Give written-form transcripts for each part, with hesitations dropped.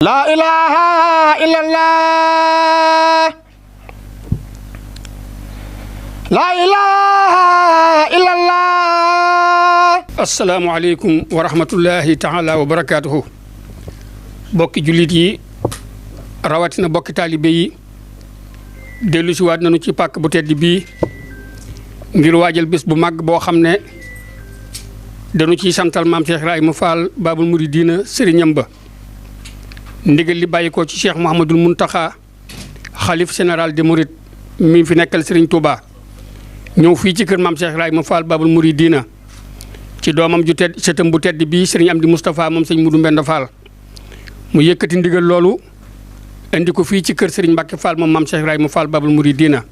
La ilaha illallah. La ilaha illallah. Asalaamaaleykum wa rahmatullahi taala wa barakaatuhu. Bokki jullit yi rawatina bokki taalibe yi dellu si waat nañu ci pàkk bu tedd bii ngir waajal bés bu màgg boo xam ne dañu ciy santal maam Cheikh Ibrahima Fall Babul Mouridina sëriñam ba. ndigal li bàyyi ko ci Cheikh Mouhamadul Mountakha xalif général de Mouride mi fi nekkal Serigne Touba ñëw fii ci kër maam Cheikh Ibrahima Fall Babul Mouridina ci doomam ju tedd sëtam bu tedd bii Serigne Amdi Moustapha moom sëñ Mudu Mbenda Fall mu yëkkati ndigal loolu indi ko fii ci kër Serigne Mbacke Fall moom maam Cheikh Ibrahima Fall Babul Mouridina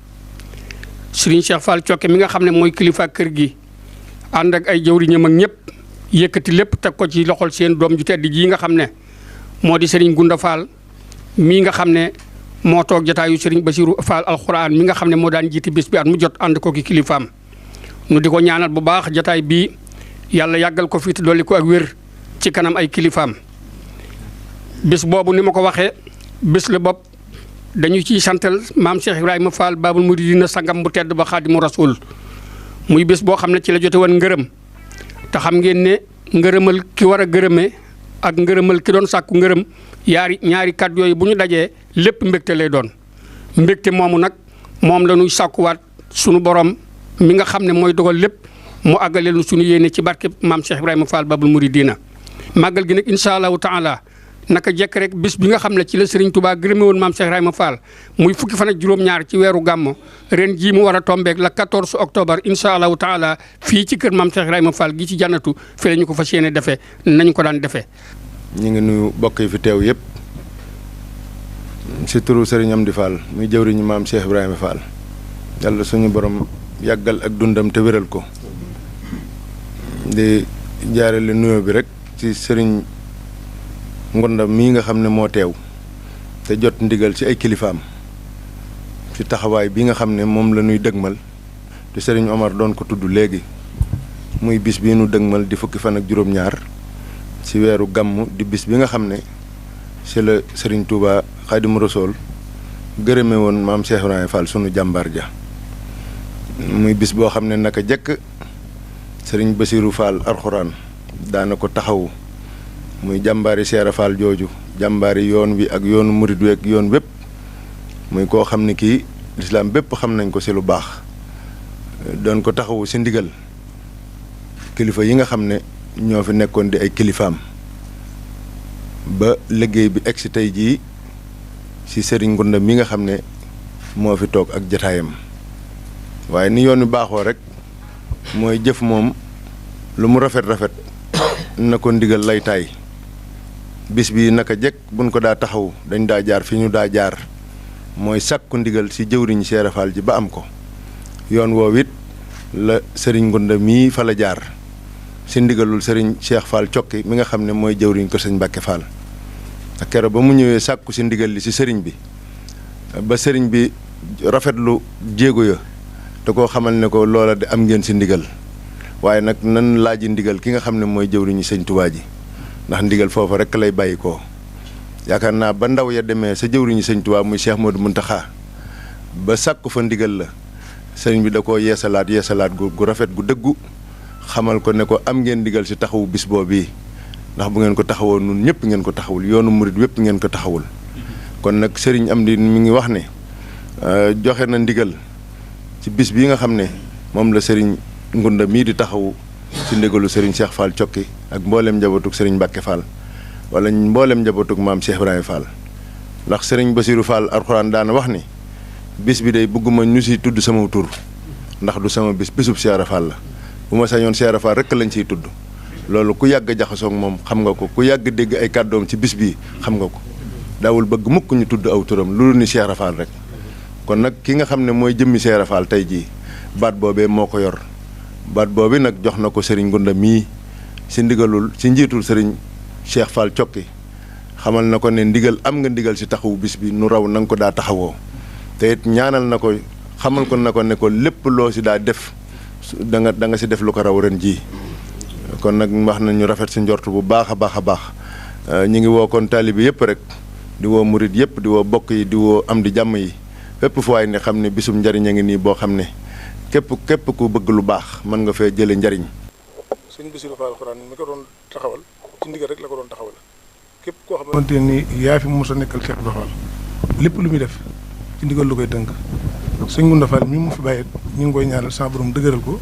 Serigne Cheikh Fall Cokke mi nga xam ne mooy kilifa kër gi ànd ak ay jëwriñam ak ñëpp yëkkati lépp teg ko ci loxol seen doom ju tedd jii nga xam ne moo di Serigne Gunda Fall mii nga xam ne moo toog jataayu Serigne Bassirou Fall alxuraan mi nga xam ne moo daan jiiti bés bi at mu jot ànd ko ki kilifaam nu di ko ñaanal bu baax jataay bii yàlla yàggal ko fi te dolli ko ak wér ci kanam ay kilifaam. bés boobu ni ma ko waxee bés la bopp dañu ciy santal maam Cheikh Ibrahima Fall Babul Mouridina sangam bu tedd ba Xaadimu Rasuul muy bés boo xam ne ci la jote woon ngërëm te xam ngeen ne ngërëmal ki war a gërëmee ak ngërëmal ki doon sàkku ngërëm ñaari kàddu yooyu bu ñu dajee lépp mbégte lay doon mbégte moomu nag moom la ñuy sàkkuwaat sunu borom mi nga xam ne mooy dogal lépp mu àggaleel nu sunu yéene ci barke maam Cheikh Ibrahima Fall Babul Mouridina màggal gi nag incha allahu taala naka jekk rek bis bi nga xam ne ci la Serigne Touba gërëme woon maam Cheikh Ibrahima Fall muy fukki fan ak juróom-ñaar ci weeru gàmmo ren jii mu war a tombeek la 14 octobre incha allahu taala fii ci kër maam Cheikh Ibrahima Fall gi ci jannatu fi la ñu ko fas yéene defee nañu ko daan defee. ñu ngi nuyu bokk yi fi teew yëpp si turu Serigne Amdi Fall muy jëwriñu maam Cheikh Ibrahima Fall yàlla suñu borom yàggal ak dundam te wéral ko di jaarale nuyoo bi rek ci Serigne Ngunda mii nga xam ne moo teew te jot ndigal ci ay kilifaam ci taxawaay bi nga xam ne moom la ñuy dëgmal te Serigne Omar doon ko tudd léegi muy bis bii nu dëgmal di fukki fan ak juróom-ñaar ci weeru gàmm di bis bi nga xam ne ci la Serigne Touba Xaadimu Rasuul gërëme woon maam Cheikh Ibrahima Fall sunu jàmbaar ja muy bis boo xam ne naka jekk Serigne Bassirou Fall alxuraan daana ko taxawu muy jàmbaari Seera Fall jooju jàmbaari yoon wi ak yoonu murid wi ak yoon wépp muy koo xam ne kii lislaam bépp xam nañ ko ci lu baax doon ko taxawu ci ndigal kilifa yi nga xam ne ñoo fi nekkoon di ay kilifaam ba liggéey bi egsi tey jii ci Serigne Ngunda mi nga xam ne moo fi toog ak jataayam waaye ni yoon wi baaxoo rek mooy jëf moom lu mu rafet na ko ndigal lay taay bis bi naka jekk buñ ko daa taxaw dañ daa jaar fi ñu daa jaar mooy sàkku ndigal ci jëwriñ Seera Fall ji ba am ko yoon woowu it la Serigne Ngunda mii fa la jaar ci ndigalul Serigne Cheikh Fall Cokki mi nga xam ne mooy jëwriñ ko sëñ Mbacke Fall ak keroog ba mu ñëwee sàkku ci ndigal li ci sëriñ bi ba sëriñ bi rafetlu jéego ya te koo xamal ne ko loola de am ngeen ci ndigal waaye nag nan laaji ndigal ki nga xam ne mooy jëwriñu sëñ Touba ji ndax ndigal foofu rek lay bàyyi ko yaakaar naa ba ndaw ya demee sa jëwriñu sëñ Touba muy Cheikh Modou Mountakha ba sàkku fa ndigal la sëriñ bi da koo yeesalaat gu rafet gu dëggu xamal ko ne ko am ngeen ndigal ci taxawu bis boobu ndax bu ngeen ko taxawoo nun ñëpp ngeen ko taxawul yoonu murid wépp ngeen ko taxawul kon nag sëriñ Amdi mi ngi wax ne joxe na ndigal ci bis bii nga xam ne moom la sëriñ Ngunda mii di taxawu ci ndigalu Serigne Cheikh Fall Cokki ak mboolem njabootug Serigne Mbacke Fall wala mboolem njabootug maam Cheikh Ibrahima Fall ndax Serigne Bassirou Fall alxuraan daana wax ni bis bi day bëgguma ñu ci tudd sama tur ndax du sama bisub Seera Fall la bu ma sañoon Seera Fall rek lañ ciy tudd loolu ku yàgg jaxasoo ak moom xam nga ko ku yàgg dégg ay kàddoom ci bis bi xam nga ko daawul bëgg mukk ñu tudd aw turam loolu ni Seera Fall rek kon nag ki nga xam ne mooy jëmmi Seera Fall tey jii baat boobee moo ko yor baat boobu nag jox na ko Serigne Ngunda mii ci ndigalul ci njiitul Serigne Cheikh Fall Cokki xamal na ko ne ndigal am nga ndigal ci taxawu bis bi nu raw na nga ko daa taxawoo te it ñaanal na ko xamal ko na ko ne ko lépp loo ci daa def da nga ci def lu ko raw ren jii kon nag wax nañu rafet ci njort bu baax a baax ñi ngi woo kon taalibe yëpp rek di woo murit yëpp di woo bokk yi di woo am di jàmm yi fépp fu waay ne xam ne bisum njariñ a ngi nii boo xam ne képp ku bëgg lu baax mën nga fee jële njariñ. sëñ Bassirou Fall Alxuraan mi ko doon taxawal ci ndigal rek la ko doon taxawal képp koo xamante ni yaa fi mos a nekkal Cheikh Ibra Fall lépp lu muy def ci ndigal lu koy tënk sëñ Ngounda Fall mi mu fi bàyyi ñu ngi koy ñaanal sa borom dëgëral ko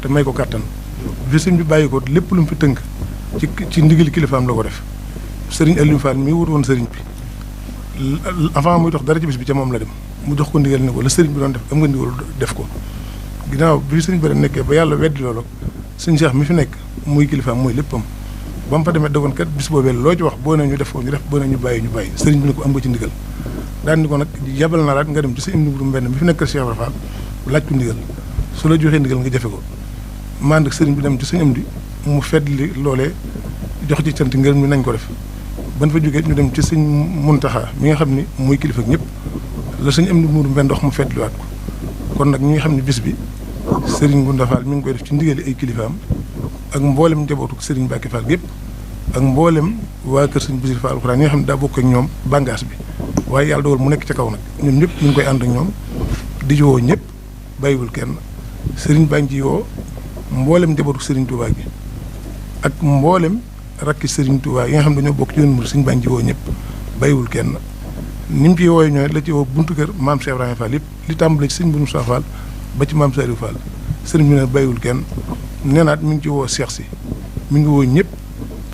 te may ko kàttan fi sëñ bi bàyyi ko lépp lu mu fi tënk ci ndigal kilifaam la ko def sëriñ Aliou Fall mi wut woon sëriñ bi avant muy dox dara ci bis bi ca moom la dem mu jox ko ndigal ne ko la sëriñ bi doon def am nga ndigal def ko ginnaaw bi sëriñ bi nekkee ba yàlla weddi loolu sëñ Cheikh mi fi nekk muy kilifaam muy léppam ba mu fa demee dagoon kat bis boobee loo ci wax boo nee ñu def ko ñu def boo nee ñu bàyyi sëriñ bi ne ko am nga ci ndigal daan ni ko nag yabal na raat nga dem ci sa indi bu mbenn mi fi nekkal Cheikh Ibra Fall laaj ko ndigal su la joxee ndigal nga jafe ko mand ak sëriñ bi dem ci sëñ am di mu feddli loolee jox ci cant ngërëm ni nañ ko def ban fa jógee ñu dem ci sëñ Muntaxa mi nga xam ni muy kilifa ak ñëpp la sëñ am di muuru mbenn wax mu feddliwaat ko kon nag ñi nga xam ne bis bi sëriñ Ngounda Fall mi ngi koy def ci ndigali ay kilifaam ak mboolem njabootu sëriñ Mbacke Fall gépp ak mboolem waa kër sëñ Bassirou Fall Alxuraan yi nga xam ne daa bokk ak ñoom bàngaas bi waaye yàlla dogal mu nekk ca kaw nag ñun ñëpp ñu ngi koy ànd ak ñoom di woo ñëpp bàyyiwul kenn sëriñ baa ngi ci woo mboolem njabootu sëriñ Touba gi ak mboolem rakki sëriñ Touba yi nga xam ne dañoo bokk ci yoon mu sëriñ baa ngi ci woo ñëpp bàyyiwul kenn ni mu ciy wooyee ñooy la ci woo buntu kër maam Cheikh Ibrahima Fall yëpp li tàmbale ci sëñ Bourou Moussa Fall ba ci maam Saliou Fall sëriñ bi ne bàyyiwul kenn neenaat mi ngi ci woo Cheikh si mi ngi woo ñëpp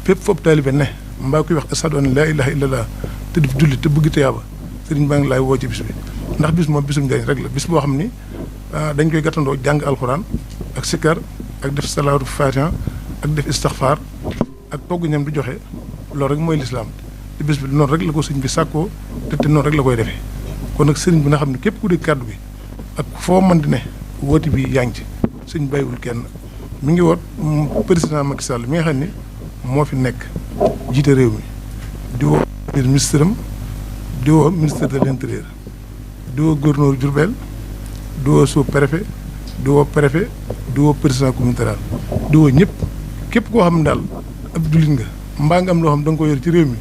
fépp foofu taalibe ne mbaa koy wax ashadu an laa ilaaha illallah te def julli te bëgg tiyaaba sëriñ baa ngi laay woo ci bis bi ndax bis moom bisum njëriñ rek la bis boo xam ni dañ koy gàttandoo jàng alxuraan ak sikkar ak def salaatu fatiha ak def istixfaar ak togg ñam di joxe loolu rek mooy lislaam te bis bi noonu rek la ko sëriñ bi sàkkoo te noonu rek la koy defee kon nag sëriñ bi nga xam ne képp ku dégg kàddu gi ak foo mën di ne woote bi yaa ngi ci sëñ bàyyiwul kenn mi ngi woot président Macky Sall mi nga xam ne moo fi nekk jiite réew mi di woo ministre am di woo ministre de l'intérieur di woo gouverneur Diourbel di woo sous-préfet di woo préfet di woo président communautaire di woo ñëpp képp koo xam ne daal ab jullit nga mbaa nga am loo xam da nga ko yor ci réew mi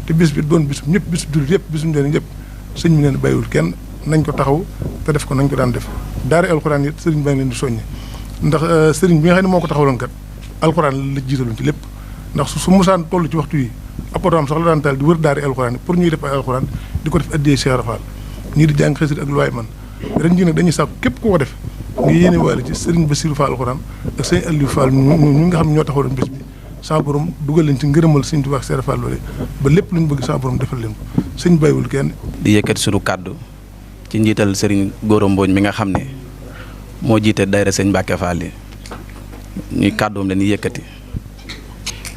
te bis bi doon bisum ñëpp bisu jullit yëpp bisum njëriñ yëpp sëñ bi neen bàyyiwul kenn nañ ko taxaw te def ko nañ ko daan def daara alxuraan yi sëriñ baa ngi leen di soññe ndax sëriñ bi nga xam ne moo ko taxawaloon kat alxuraan la jiitaloon ci lépp ndax su musaan toll ci waxtu yi apportam sax la daan taal di wër daara alxuraan pour ñuy def ay alxuraan di ko def addiyee Cheikh Ibra Fall ñii di jàng xasida ak lu waay man ren jii nag dañuy sàkku képp ku ko def nga yéene waale ci sëriñ Bassirou Fall Alxuraan ak sëriñ Aliou Fall ñu nga xam ne ñoo taxawaloon bés bi sa borom dugal leen ci ngërëmal sëriñ Tuubaa ak Cheikh Ibra Fall loole ba lépp lu ñu bëgg sa borom defal leen ko sëñ bàyyiwul kenn. di yëkkati sunu kàddu ci njiital sëriñ Gora Mbodj mi nga xam ne moo jiite daayira sëñ Mbacke Fall yi ñuy kàddoom la ñuy yëkkati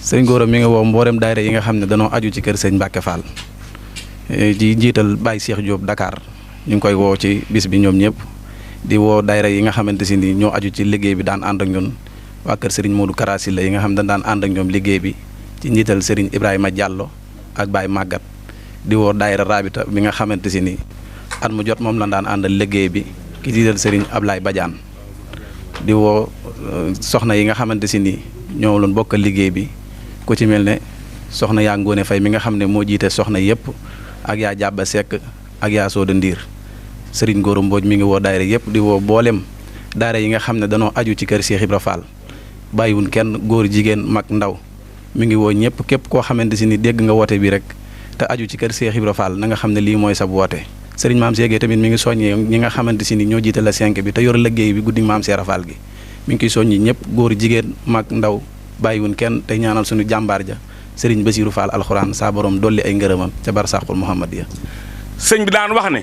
sëriñ Gora mi nga woo mboolem daayira yi nga xam ne danoo aju ci kër sëñ Mbacke Fall di njiital Baye Cheikh Diop Dakar ñu ngi koy woo ci bis bi ñoom ñëpp di woo daayira yi nga xamante si ni ñoo aju ci liggéey bi daan ànd ak ñun waa kër sëriñ Modou Karasi la yi nga xam ne daan ànd ak ñoom liggéey bi ci njiital sëriñ Ibrahima Diallo ak Baye Magat di woo daayira Rabita bi nga xamante si ni at mu jot moom la daan àndal liggéey bi ki jiital sëriñ Ablaye Badiane di woo soxna yi nga xamante si ni ñoo loon bokk liggéey bi ku ci mel ne soxna yaa Ngoone Fay mi nga xam ne moo jiite soxna yëpp ak yaa Jàbba Sekk ak yaa Sooda Ndiir sëriñ Gora Mbodj mi ngi woo daayira yëpp di woo boolem daayira yi nga xam ne danoo aju ci kër Cheikh Ibra Fall bàyyiwun kenn góor jigéen mag ndaw mi ngi woo ñëpp képp koo xamante si ni dégg nga woote bi rek te aju ci kër Cheikh Ibra Fall na nga xam ne lii mooy sab woote sëriñ Maam Cheikh tamit mi ngi soññee ñi nga xamante si ni ñoo jiite la 5 bi te yor liggéey bi guddi Maam Cheikh Ibra Fall gi mi ngi koy soññi ñëpp góor jigéen mag ndaw bàyyiwun kenn te ñaanal suñu jàmbaar ja sëriñ Bassirou Fall Alxuraan saa borom dolli ay ngërëmam ca barsàqul Muhammadiya sëñ bi daan wax ne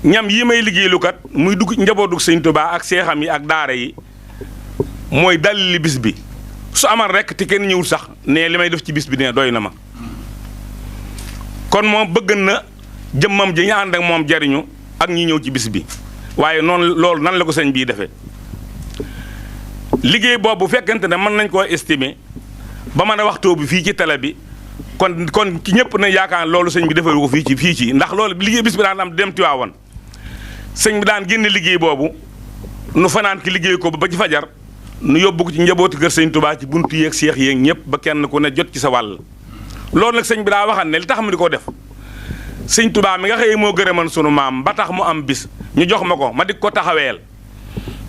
ñam yi may liggéeylu kat muy dugg njabootu sëñ Tuubaa ak seexam yi ak daara yi mooy dalili bis bi su amal rek te kenn ñëwul sax ne li may def ci bis bi ne doy na ma kon moom bëgg na jëmmam ji ñu ànd ak moom jariñu ak ñi ñëw ci bis bi waaye noonu loolu nan la ko sëñ bii defee liggéey boobu bu fekkente ne mën nañ koo estimer ba mën a waxtoo bi fii ci télé bi kon ci ñëpp na yaakaar loolu sëñ bi defaru ko fii ci ndax loolu liggéey bis bi daan am dem Tiwaawan sëñ bi daan génne liggéey boobu nu fanaan ki liggéey ko ba ci fajar nu yóbbu ko ci njabooti kër sëñ Tuubaa ci buntu yeeg seex yeeg ñëpp ba kenn ku ne jot ci sa wàll loolu nag sëñ bi daa waxal ne li tax mu di ko def sëñ Tuubaa mi nga xëy moo gërëman sunu maam ba tax mu am bis ñu jox ma ko ma di ko taxaweel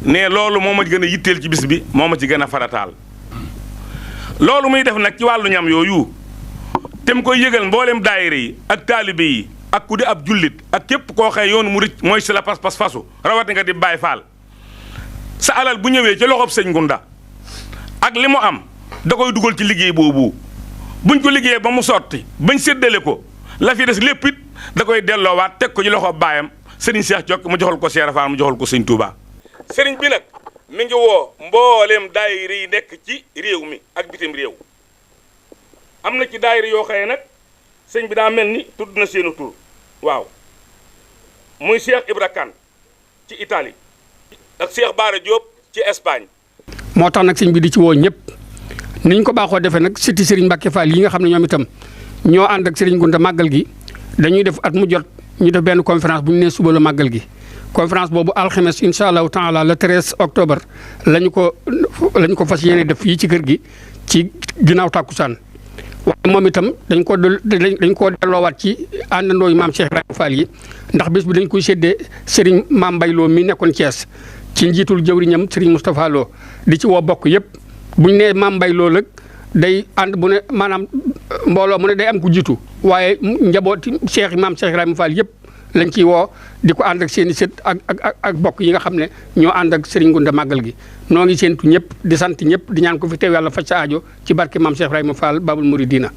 ne loolu moo ma gën a yitteel ci bis bi moo ma ci gën a farataal loolu muy def nag ci wàllu ñam yooyu te mu koy yëgal mboolem daayira yi ak taalibe yi ak ku di ab jullit ak képp koo xëy yoonu mu rëcc mooy si la pas-pas fasu rawati nga di Baay Faal sa alal bu ñëwee ci loxob sëñ Ngunda ak li mu am da koy dugal ci liggéey boobu buñ ko liggéeyee ba mu sotti bañ séddale ko la fi des lépp it da koy delloowaat teg ko ci loxob baayam sëriñ Cheikh Jokk mu joxal ko Cheikh Rafal mu joxal ko sëñ Touba. sëriñ bi nag mi ngi woo mbooleem daayira yi nekk ci réew mi ak bitim réew am na ci daayira yoo xëye nag sëñ bi daa mel ni tudd na seenu tur waaw muy Cheikh Ibra Kane ci Italie ak Cheikh Bara Diop ci Espagne. moo tax nag sëñ bi di ci woo ñëpp ni ñu ko baaxoo defee nag sëti Serigne Mbacke Fall yi nga xam ne ñoom itam ñoo ànd ak Serigne Ngunda màggal gi dañuy def at mu jot ñu def benn conférence bu ñu nee suba la màggal gi. conférence boobu alxames incha allahu taala le 13 octobre lañu ko fas yéene def fii ci kër gi ci ginnaaw tàkkusaan waaye moom itam dañ koo delloowaat ci àndandoo yi maam Cheikh Ibrahima Fall yi ndax bés bi dañ koy séddee Serigne Maam Mbaye Lo mi nekkoon Thiès ci njiitul jëwriñam Serigne Moustapha Lo di ci woo bokk yëpp bu ñu nee Maam Mbaye Lo nag day ànd bu ne maanaam mbooloo mu ne day am ku jiitu waaye njabooti maam Cheikh Ibrahima Fall yëpp lañ ciy woo di ko ànd ak seen i sët ak bokk yi nga xam ne ñoo ànd ak Serigne Ngunda màggal gi noo ngi séentu ñëpp di sant ñëpp di ñaan ko fi teew yàlla faj sa aajo ci barke maam Cheikh Ibrahima Fall Babul Mouridina